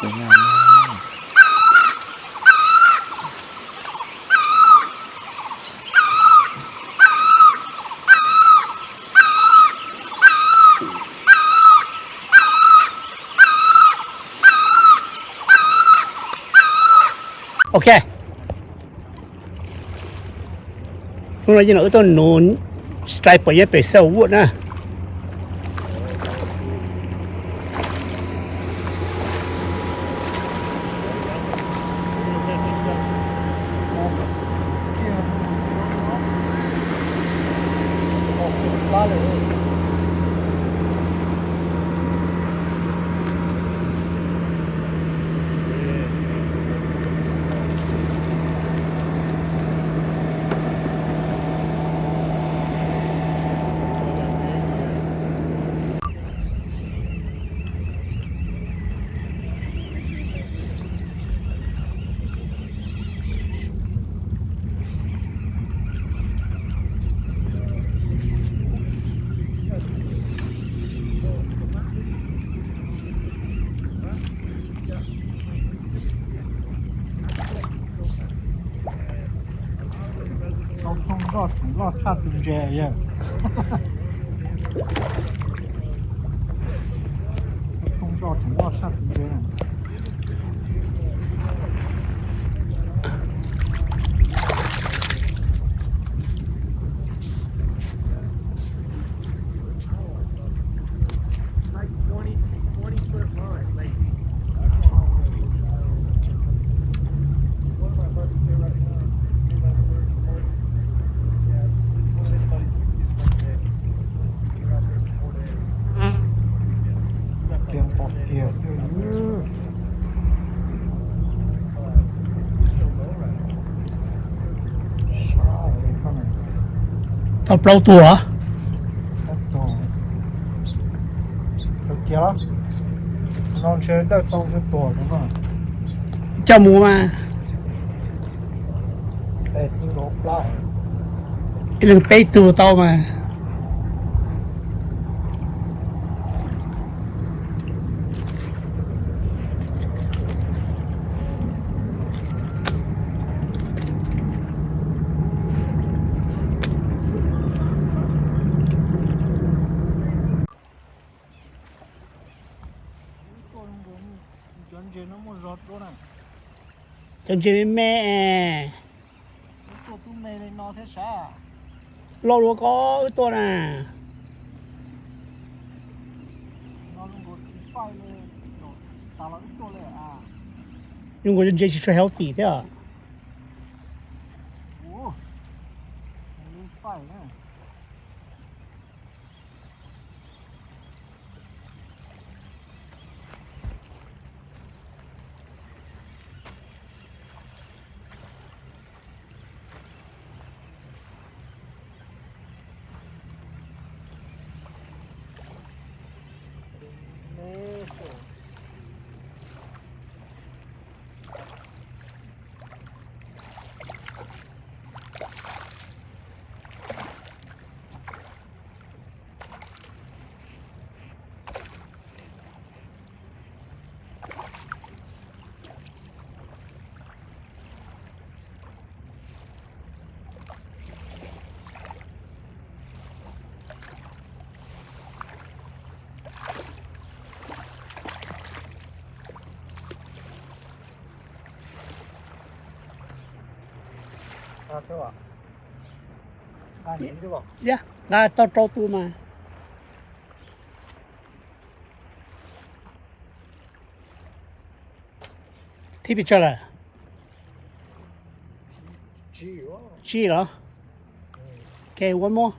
Ok. Hnub no yeej no wb tuaj nuv striper nyob pem Sarawak na. Tau thooj zoj tseem loj tshaj tus ntses yawg. Thooj zoj tseem loj tshaj tus ntses. Kiag pom kiag xwb. Tau plaub tus. Tus kiag no ntshe dawj tau tus tuag no. Coj mus mas. Ib leeg peb tug tau mas. Cov ntses me me. Loj luaj koj wb tuaj na. Zoo nkaus ntses tsis tshua healthy thiab. Nqa tau rau tus mas. Thib pes tsawg lawm? Tsib los? Ok, ua muab.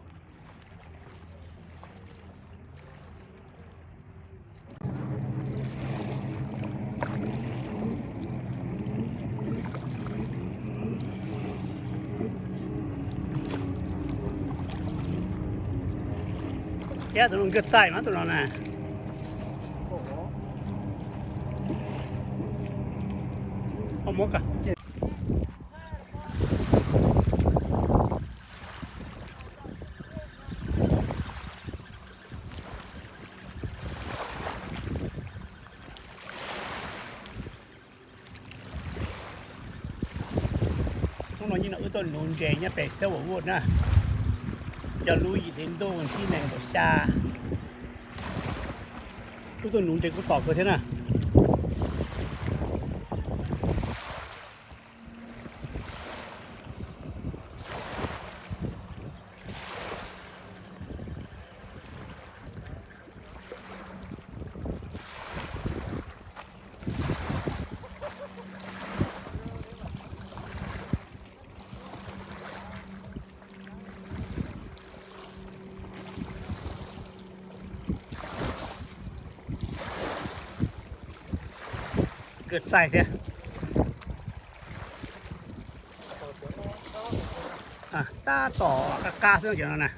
Thiab tus no nkawd txaij mas tus no na. Hnub no wb tuaj nuv ntses nyob pem Silverwood na, yog lub yim hli ntuj thib nees nkaum xya. Wb tuaj nuv ntses kuj tom kawg thiab na. Kawg xaij thiab. Tab tom qab qab xwb cov no na.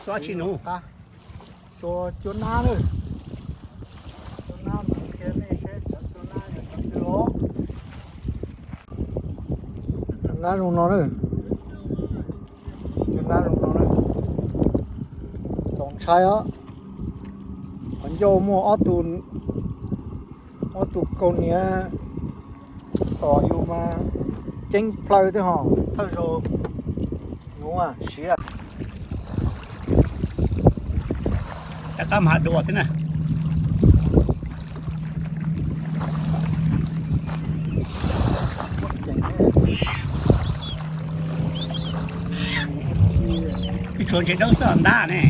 Xob tsis nuv. Xua cuab nab lawm. Cuab nab no qhia nej saib cov cuab nab yog cov twg os. Cuab nab zoo no na. Cuab nab zoo no na. Txaus ntshai os. Qhov ncauj muaj ob tug, ob tug kaus hniav tom yus mas ceeb plhaw thiab hos thawj zaug nuv siav. Rov qab mas hav dua thiab na. Ib tsuav ntses dawb xwb os ntab ne.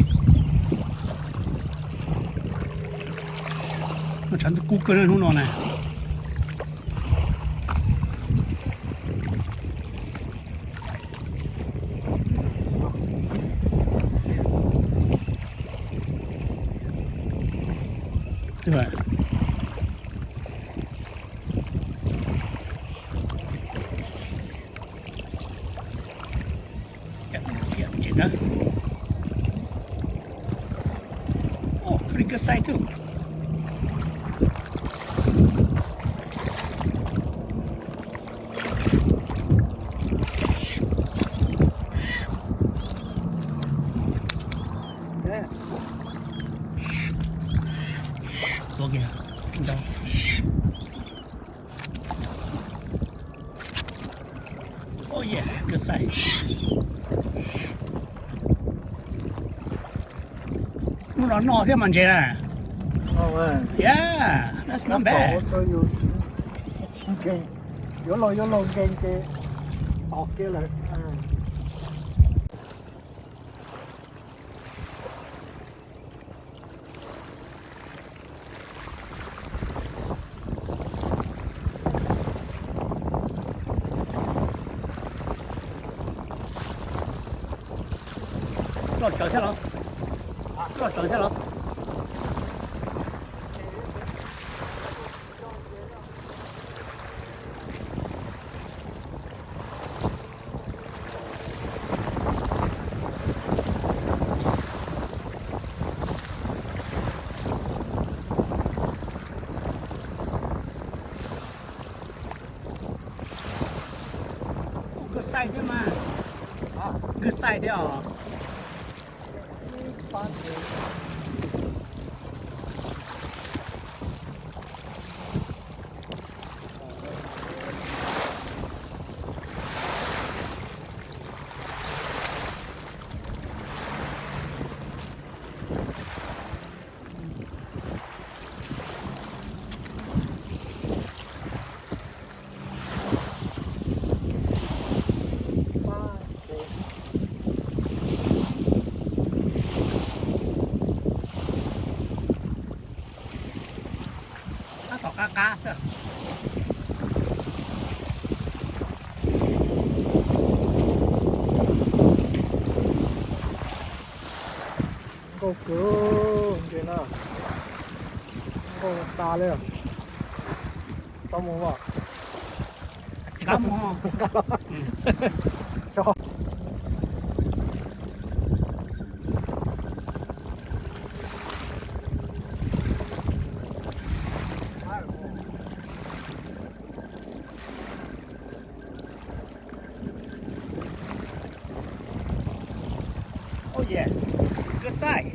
Tshav ntuj kub kawg hnub no na. Oh, pretty good size too. Tuaj kiag, ntau. Oh yes, good size. Hnub no noj thiab mas ntses na. Yeah, that's not bad. Yuav laus yuav laus nkees ces tos kiag lawm. Loj tsawv thiab los? Loj tsawv thiab los? Good size thiab mas. Good size thiab os. Tab tom qab qab xwb. Nkauj kawg ntses na, nkauj tas li. Txhob mus os. Oh yes, good size.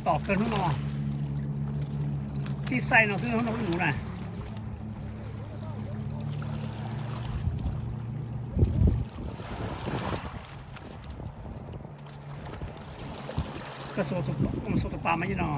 Tom kawg hnub no, tib xaij no xwb hnub no wb mus na. Koj xuas tus pas mas no.